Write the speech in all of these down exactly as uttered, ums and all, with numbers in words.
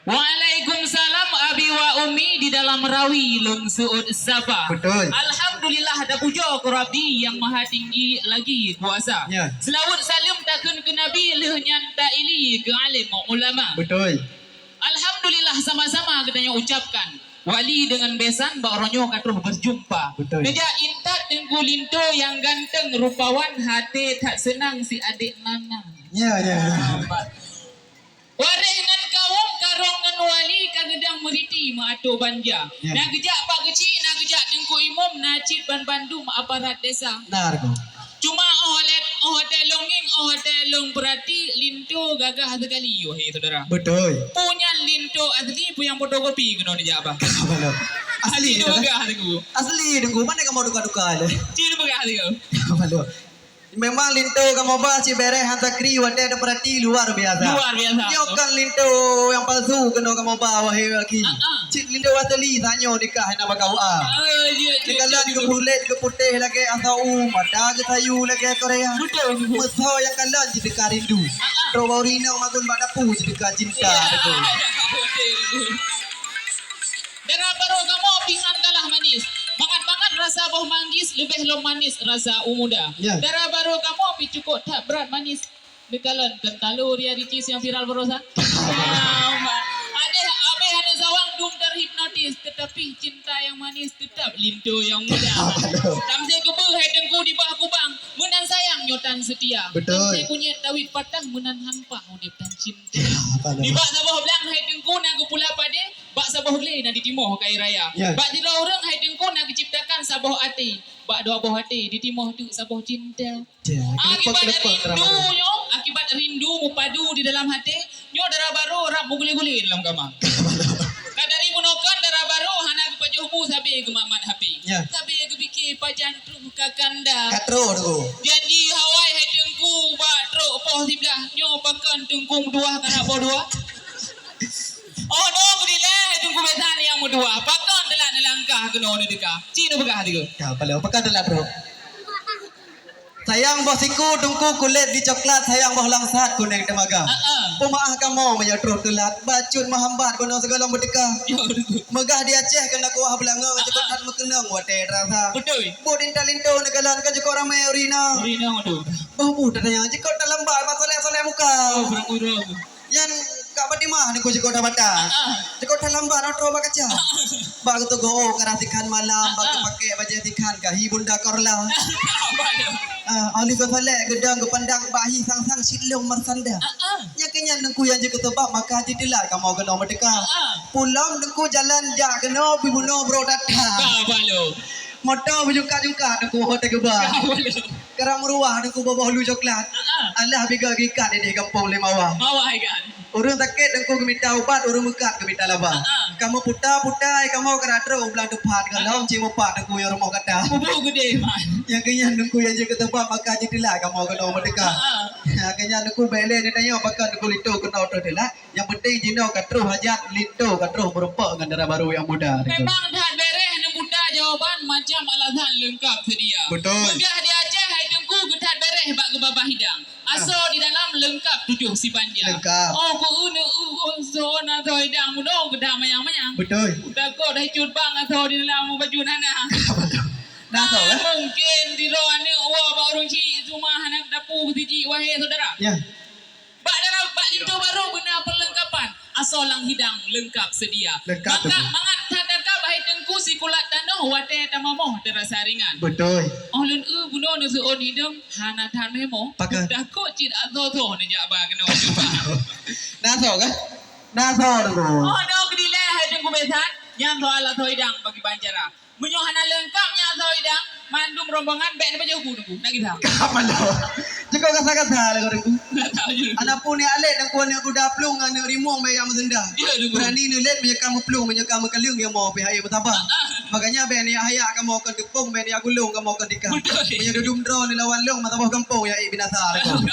Waalaikumsalam abi wa ummi di dalam rawi lôn seuôt saba. Betul. Alhamdulillah, tapujoe keu Rabbi nyang maha tinggi lagi kuasa. Ya. Seulaweuet saleuem takheun keu Nabi, lheueh nyan taili keu alim ulama. Betul. Alhamdulillah, sama-sama geutanyoe ucapkan. Wali deungon besan bak uroe nyoe ka troh beujumpa. Betul. Neujak intat Teungku Linto nyang ganteng rupawan, até that seunang si adék Nana. Ya, ya, ya. Waréh ngon kawöm, karong ngon wali, ka geudang meuriti meuato banja. Ya. Na geujak Pak Geuchik, na geujak Teungku Imum, na cit banmandum aparat desa. Nah, Teungku. Cuma óh lé, óh watèe lôn ngieng, óh watèe lôn peurati, Linto gagah sekali, wahai syedara. Betul. Peue nyan Linto asli, peue nyang fotokopi keunoe neujak ba. Betul. Asli, asli Teungku. Peugah, Teungku. Asli, Teungku. Mana kamoe duka-duka lé? Cit peugah, Teungku. Betul. Memang Linto kamoe ba cit bèrèh han sakri, watèe tapeurati luar biasa. Luar biasa. Nyoe kon Linto nyang palsu keunoe kamoe ba, wahai laki. Ah, ah. Cit Linto asli, tanyoe nikah hana bak K U A. Oh, iya, iya, iya. Dikalon geupulet geuputéh lagèe asao u, mata geusayu lagèe Korea. Betul, betul. Meusoe nyang kalon jiteuka rindu. Ah, ah. Trok bak ureueng inong magun bak dapu jiteuka cinta. Iya, betul. Iya, betul. Dara barô kamoe pih han kalah manis. Mangat-mangat rasa boh manggis leubeh lom manis rasa u muda. Ya. Dara barô kamoe pih cukôp that brat manis. Neukalon keutalo Ria Ricis nyang viral barosan. Ah, ma-, adeh, abeh aneuk sawang dum terhipnotis, tetapi cinta yang manis tetap Linto yang muda. Tamsé keubeue hai Teungku di bah kubang, meunan sayang nyoe tan setia. Betul. Tamsé kunyét tawit patah, meunan han paih udép tan cinta. Betul. Nibak saboh blang hai Teungku na geupula padé, bak saboh glé na ditimoh kayèe raya. Ya. Bak sidroe ureueng hai Teungku na geuciptakan saboh até, bak dua boh até ditimoh teuk saboh cinta. Ya, akibat rindu nyoe, akibat rindu meupadu di dalam até, nyoe dara barô rab meuguléh-guléh dalam kama. Ka dari bunoe kon dara barô hana geupajoh bu sabé geumat-mat H P. Ya. Sabé geupike pajan troh ka kanda. Ka troh tu. Janji awai hai Teungku bak trok poh siblaih, nyoe pakon Teungku meutuwah karab poh dua. Oh, no, geudilèe hai Teungku Besan nyang meutuwah. Pakon teulat neulangkah keunoe neuteuka. Cit neupeugah Teungku. Ka, paléng pakon teulat troh. Sayang boh siku Teungku kulét di coklat, sayang boh langsat kunèng teumaga. Ah, ah. Peumaáh kamoe meunyoe troh teulat, bacut meuhambat bunoe sigohlom beuteuka. Yo, betul. Meugah di Aceh keunoe kuah beulangong, ah, cukôp that meukeunong watèe teurasa. Betul. Buet intat Linto neukalon kan cukôp ramé ureueng inong. Ureueng inong tu. Boh bu tatanyong cukôp that lambat bak solek-solek muka. Oh, ureueng-ureueng. Nyan Kak Fatimah Teungku cukôp that bata. Ah, ah. Cukôp that lambat nyoe troh bak kaca. Ah, ah. Bak geuteugô, oh, ka rhah sikhan malam, bak, ah, ah, geupakèk bajèe sikhan, ka hi bunda Korla. Ah, alah. Ah, aneuk geusalek geudong geupandang bak hi sang-sang cit lôn meusanda. Ah, ah. Nyang keu nyan Teungku nyang jeuet keu seubab maka jiteulat kamoe keunoe meuteuka. Ah, ah. Pulom Teungku jalan jak keunoe pih bunoe brôk that-that. Ah, alah. Moto beujungkat-jungkat Teungku ho teugeubah. Ah, alah. Karab meuruwah Teungku boh-boh lu coklat. Ah, ah. Alah biga geuikat di gampông lé Mawa. Mawa ikat. Ureueng sakét Teungku geumita ubat, ureueng meukat geumita laba. Ah, ah. Kamoe puta-puta, kamoe ka trok u blang teumpat, gohlom cit mupat Teungku nyang rumoh gata. Kubu geudeh, man. Nyang keu nyan Teungku nyang jeuet keu seubab maka jiteulat kamoe keunoe meuteuka. Ah, ah. Nyang keu nyan Teungku bèk lé neutanyong pakon Teungku Linto keunoe troh teulat. Nyang penting jinoe ka troh hajat, Linto ka troh meurumpok ngon dara barô nyang muda, Teungku. Memang that bèrèh neuputa jawaban, macam alasan leungkap seudia. Betul. Meugah di Aceh hai Teungku geuthat bèrèh bak geubabah hidang. Asoe di dalam leungkap tujoh si panjang. Leungkap. Oh, keu eu neu eu, oh, soe na soe idang mudo geudah manyang-manyang. Betul. Takot dah cut bang asoe di dalam baju nana. Nah, soe, eh? Mungkin sidroe aneuk woe bak ureueng chik seumah hana dapu siji, wahai syedara. Ya. Bak dalam, bak linto barô beuna peulengkapan. Asoe lam hidang leungkap seudia. Leungkap. Maka, seudia. Mangat that teuka bahai teungku sikulat tanoh watèe tamamoh teurasa ringan. Beutôi. Oh lôn eu bunoe neuseuôn hidong hana that meumo. Pakon? Takot cit asoe-soe neujak ba keunoe. Na soe kah? Na soe teungku? Oh, na dilèe hai teungku biasa. Nyan soe asoe hidang bagi bancara. Meunyoe hana leungkap nyan asoe hidang, mandum rombongan bèk neupajoh bu teungku. Nak gisa? Ka paloe. Jikok kasa-kasa lagèe teungku. Aneuk pun ni alèh teungku, aneuk kuda plueng, aneuk rimueng bèk jak meuseundah. Ya, teungku. Beurani neulét meunyoe ka meuplueng, meunyoe ka meukaleueng ya mo pih hai meusabar. Ah, ah. Makanya bèk neujak hayak kamoe kon teupông, bèk neujak gulong kamoe kon tikah. Beutôi. Meunyoe dudum droe neulawan lôn mata boh gampông ya ék binasa teungku.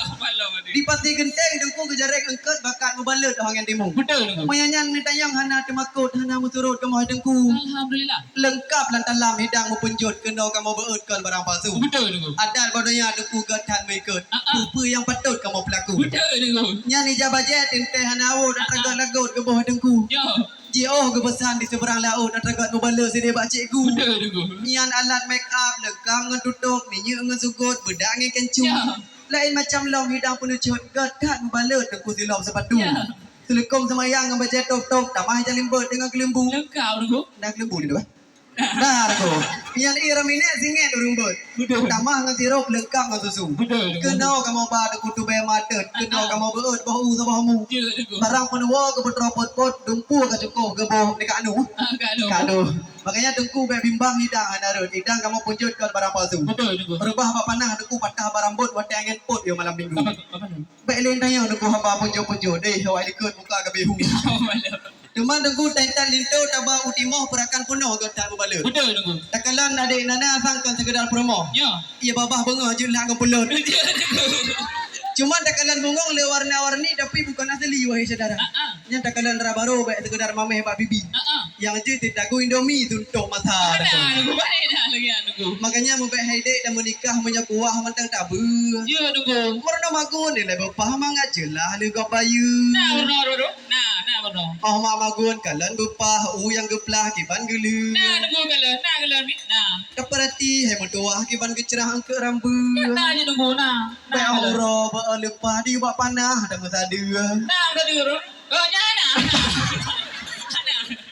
Di Pasi Geunteng teungku geujarèng eungkôt baka mubalot oh ngon timu. Beutôi, Teungku. Meunyo nyan neutanyong hana teumakot, hana meusurot kamoe hai Teungku. Alhamdulillah. Leungkap lam talam hidang meupeunjot, keunoe kamoe beuet kon barang palsu. Beutôi, Teungku. Adat bak donya Teungku gét that meuikot. Ah, ah. Peue-peue nyang patôt kamoe peulaku. Beutôi, Teungku. Nyan ija bajèe teuntèe hana awot, ah, ah, atra gét lagot geuboh Teungku. Yo. Jiôh geupeusan di seubeurang laôt atra gét mubalot sidéh bak cikgu. Beutôi, Teungku. Nyan alat make up leungkap ngon tutôp, minyeuk ngon sugot, beudak ngon kencung. Yo. Laén macam lom hidang peunucot, gét that mubalot Teungku silop seupatu. Ya. Seuleukom seumayang ngon bajèe tôp-tôp, tamah ija limbot deungon keuleumbu. Leungkap, Teungku. Na keuleumbu di luwa. Nah, Teungku. Nyan ie raminek singèt ureueng beuet. Beutôi. Tamah ngon sirop leungkap ngon susu. Beutôi, Teungku. Keunoe kamoe ba Teungku tubèe matet, keunoe, ah, ah, kamoe beuet boh u saboh mu. Ya, Teungku. Barang peunuwoe geupeutroh pot-pot, dumpeue ka cukoh geuboh dekat anu. Ah, ka anu. Ka anu. Makanya Teungku bèk bimbang hidang hana rhot. Hidang kamoe peunjot kon barang palsu. Beutôi, Teungku. Reubah bak panah Teungku patah bak rambôt watèe angèn pôt yoh malam minggu. Apa, apa tu? Bèk lé tanyong Teungku haba peunjot-peunjot. Eh, awak likot muka ka biru. Teuma Teungku, tan-tan linto taba u timoh peurakan peunoh gét that mubalot. Beutôi, Teungku. Takalon adék Nana sang kon seukeudar peurumoh. Ya. Ie babah beungoh jeuet lhah ngon pulot. Beutôi, Teungku. Cuma takalon bungong lé warna-warni tapi bukan asli, wahai syedara. Ah, ah. Nyan takalon dara barô bèk seukeudar mamèh bak bibi. Ah, ah. Nyang jeuet teudagu Indomie suntok masa. Nah, Teungku, balik dah lagi, Teungku. Makanya meubèk hai dek dan meunikah meunyoe kuah mantong tabeue. Ya, Teungku. Meurunoe magun nilai beupah mangat jeulaih lé gob bayeue. Nah, meurunoe, Teungku. Nah, nah, meurunoe. Oh, mak magun kalon beupah, u nyang geuplah kiban geuleu. Nah, Teungku, kalon, nah, kalon ni. Nah. Tapeurati hai meutuwah kiban geucrah eungkôt rambeue. Nah, nah, Teungku, nah. Bèk, nah, kalon. Uroe bak leupah di bak panah dan meusadeue. Nah, meusadeue, Teungku. Oh, nyan na.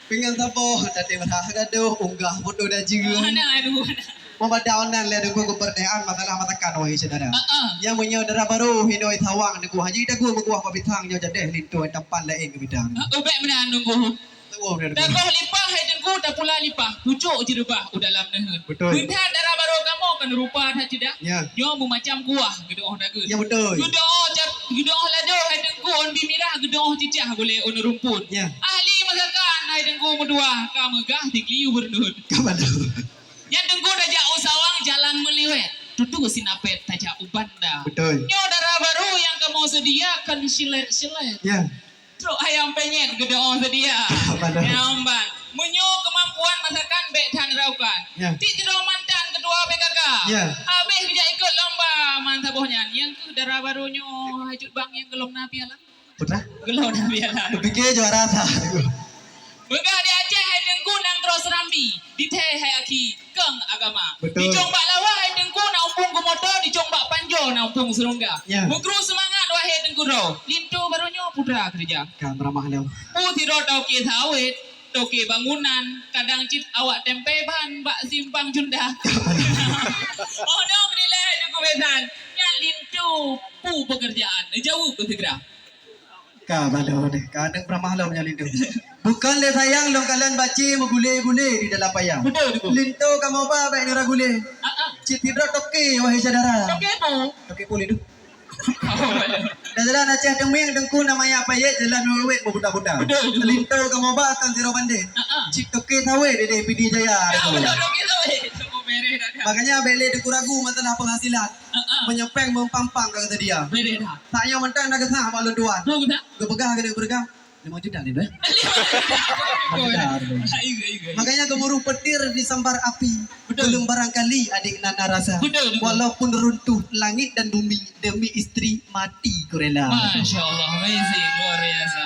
Pingan saboh, tatem rhah gadoh, unggah foto dajeue. Hana, aduh, hana. Meubada online lé Teungku keupeurtanyaan masalah masakan, wahai syedara. Ah, ah. Nyang meunyoe dara barô hinoe sawang Teungku, haji tagu meukuah bak pisang nyoe jadeh linto tampan laén keu bidang. Ah, ubek meunan Teungku. Tagoh lipah hai Teungku, tapula lipah, pucok jeureubah u dalam neuheun. Beutôi. Beuthat dara barô kamoe kan rupa that ceudah. Ya. Nyoe meumacam kuah. Geudoh dageuet. Ya, beutôi. Geudoh cap-, geudoh ladoh hai Teungku ôn bi mirah, geudoh cicah gulé ôn rumpun. Ya. Ahli masakan hai Teungku meutuwah ka meugah tikli u beurneut. Ka beutôi. Nyan Teungku tajak u sawang jalan meuliwet. Tutu sinapet tajak u banda. Beutôi. Nyoe dara barô nyang kamoe seudia kon silet-silet. Ya. Trok ayam penyet geudoh seudia. Apa dah? Nyang ban. Meunyoe keumampuan masakan bèk that ragukan. Ya. Tik keudroe mantan ketua P K K. Ya. Habéh geujak ikot lomba man saboh nyan. Nyang keuh dara barô nyoe hai cut bang nyang geulom na piala. Putra? Geulom na piala. Kupikir juara sah. Beugah di Aceh hai Teungku nanggroe Serambi. Dithèe hai akhi. Kong agama. Beutôi. Dicong bak lawa hai Teungku na umpung keu moto, dicong bak panjoe na umpung seurungga. Ya. Meukru seumangat wahé Teungku droe. Linto barô nyoe putra keureuja. Ka meuramah lom. Pu sidroe toke sawét, toke bangunan, kadang cit awak tempe ban bak simpang Junda. Oh, nyoe keudilèe Teungku Besan. Nyan linto pu pekerjaan. Jaweueb beuseugra. Ka balo deh, ka aneuk peuramah lom nyan linto. Bukon lé sayang lôn kalon baci meugulé-gulé di dalam payah. Beutôi, beutôi. Linto kamoe ba bèk neura gulé. Ah, ah. Cit sidroe toke, wahai syedara. Toke pu? Toke pu linto. Oh, balo. Dan jalan Aceh Teumieng Teungku na manyang payet jalan wewet meubuta-buta. Beutôi, beutôi. Linto kamoe ba kon sidroe bandeh. Ah, ah. Cit toke sawét di Pidie Jaya. Ah, beutôi, toke sawét. Makanya bèk lé Teungku ragu masalah penghasilan. Ah, ah. Meunyoe pèng meupampang ka geuseudia. Bèk lé dah. Tanyoe mantong na geusaboh lôn tuan. Beutôi, beutôi. Geupeugah keuneuk peugah. Limong juta ni, beh? Limong juta. Ayo, ayo, ayo. Makanya geumuruh petir disambar api. Betul. Belum barangkali adik Nana rasa. Betul, betul. Walaupun runtuh langit dan bumi, demi istri mati ku rela. Masya Allah, amazing, luar biasa.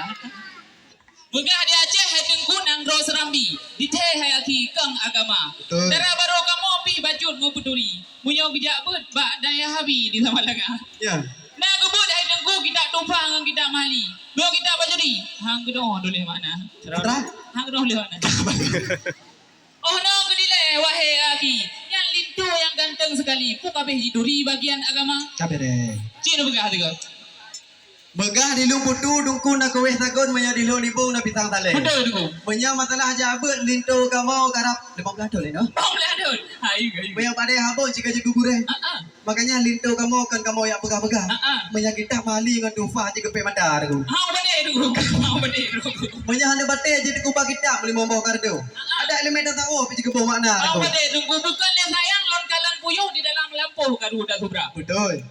Beugah di Aceh hai Teungku nanggroe Serambi, dithèe hai akhi kong agama. Betul. Dara barô kamoe pih bacut meupeuturi. Meunyoe geujak beuet bak dayah Abi di Samalanga. Ya. Na geubeuet hai Teungku kitab Tuhfah ngon kitab Mahli. Dua kitab bajuri. Hang geudoh tuléh makna. Putra? Hang geudoh tuléh makna. Oh, nyoe keudilèe, wahé akhi. Nyan linto nyang ganteng sekali. Pu kabéh jiduri bagian agama. Kabéh deh. Cit peugah sigoe. Beugah di Lueng Putu Teungku na kuwéh sagon, meunyoe di Lueng Libong na pisang salé. Beutôi, Teungku. Meunyoe masalah jak beuet linto kamoe karab limong blaih thon lé noh. Limong blaih thon. Hai, hai. Meunyoe padé habon cit ka jeuet gurèe. Ah, ah. Makanya linto kamoe kon kamoe jak peugah-peugah. Ah, ah. Meunyoe kitab Mahli ngon Tuhfah cit geupék mata Teungku. Hang padé Teungku. Hang padé Teungku. Meunyoe hana batèe cit Teungku ba kitab limong boh kardus. Ah, ah. Adak ileumèe tasawuf cit geuboh makna Teungku. Hang padé Teungku. Bukon lé sayang lôn kalon puyôh di dalam lampôh karu dak subra. Beutôi.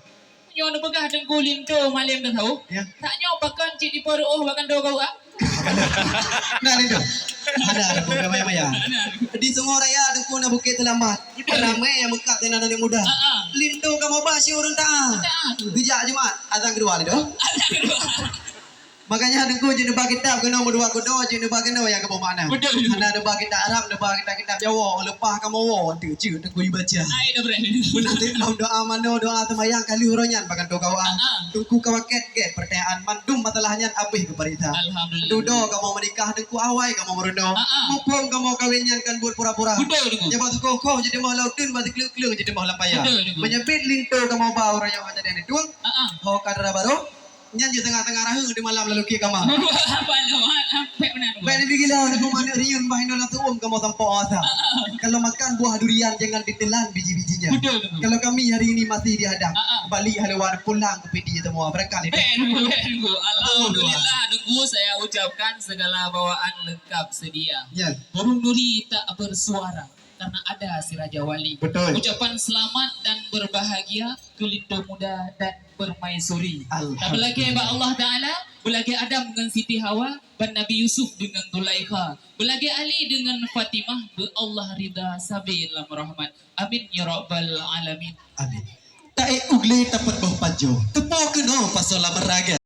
Nyoe neupeugah Teungku Linto malem tasawuf. Ya. Tanyoe pakon cit dipoh reuôh bak kantô K U A? Nah, Linto. Ada, ada, bukan maya-maya. Di Sungai Raya, Teungku, na Bukit Selamat. Betul. Ramai nyang meukat teunan aneuk muda. Ah, ah. Linto kamoe ba si ureueng taat. Taat. Geujak Jumat, azan keudua, Linto. Azan keudua. Makanya Teungku jeuet neuba kitab keunoe meudua kudo, jeuet neuba keunoe nyang geuboh makna. Betul. Hana neuba kitab Arab, neuba kitab-kitab Jawa, leupah kamoe woe, tu jeuet Teungku baca. Ai, dah berani. Meunan teuk lom doa manoe, doa seumayang ka lheueh uroe nyan bak kantô K U A. Ah, ah. Teungku ka wakét gét peurtanyaan, mandum masalah nyan abéh geupareksa. Alhamdulillah. Dudoe kamoe meunikah, Teungku awai kamoe meurunoe. Ah, ah. Muphom kamoe kawén nyan kan buet pura-pura. Betul, Teungku. Nyang bak seukoh-koh jiteumoh lam uteuen, bak sikleuk-kleuk jiteumoh lam paya. Betul, Teungku. Meunyoe bit Linto kamoe ba uroe nyoe hana deuh neutueng. Ah, ah. Ho ka dara barô. Nyan jeuet teungoh-teungoh raheuk di malam lalu kiek kama. Apa nama? Ampek benar. Baik, Nabi gila, aku mana riun bah Indo langsung kamu sampai asa. Kalau makan buah durian, jangan ditelan biji-bijinya. Betul, betul. Kalau kami hari ini masih dihadang, ah, ah, balik haluan pulang ke P D semua. Berangkat ni. Baik, Teungku, baik, Teungku. Alhamdulillah, Teungku, saya ucapkan segala bawaan lengkap sedia. Ya. Burung nuri tak bersuara karena ada si Raja Wali. Betul. Ucapan selamat dan berbahagia keu Linto Muda dan Permaisuri. Alhamdulillah. Nah, beulagèe bak Allah Taala, beulagèe Adam ngon Siti Hawa, ban Nabi Yusuf deungon Zulaikha, beulagèe Ali deungon Fatimah, beu Allah ridha sabe lam rahmat. Amin ya rabbal alamin. Amin. Taék u glé tapeuet boh pajoh, teupo keunoe pasoe lam raga.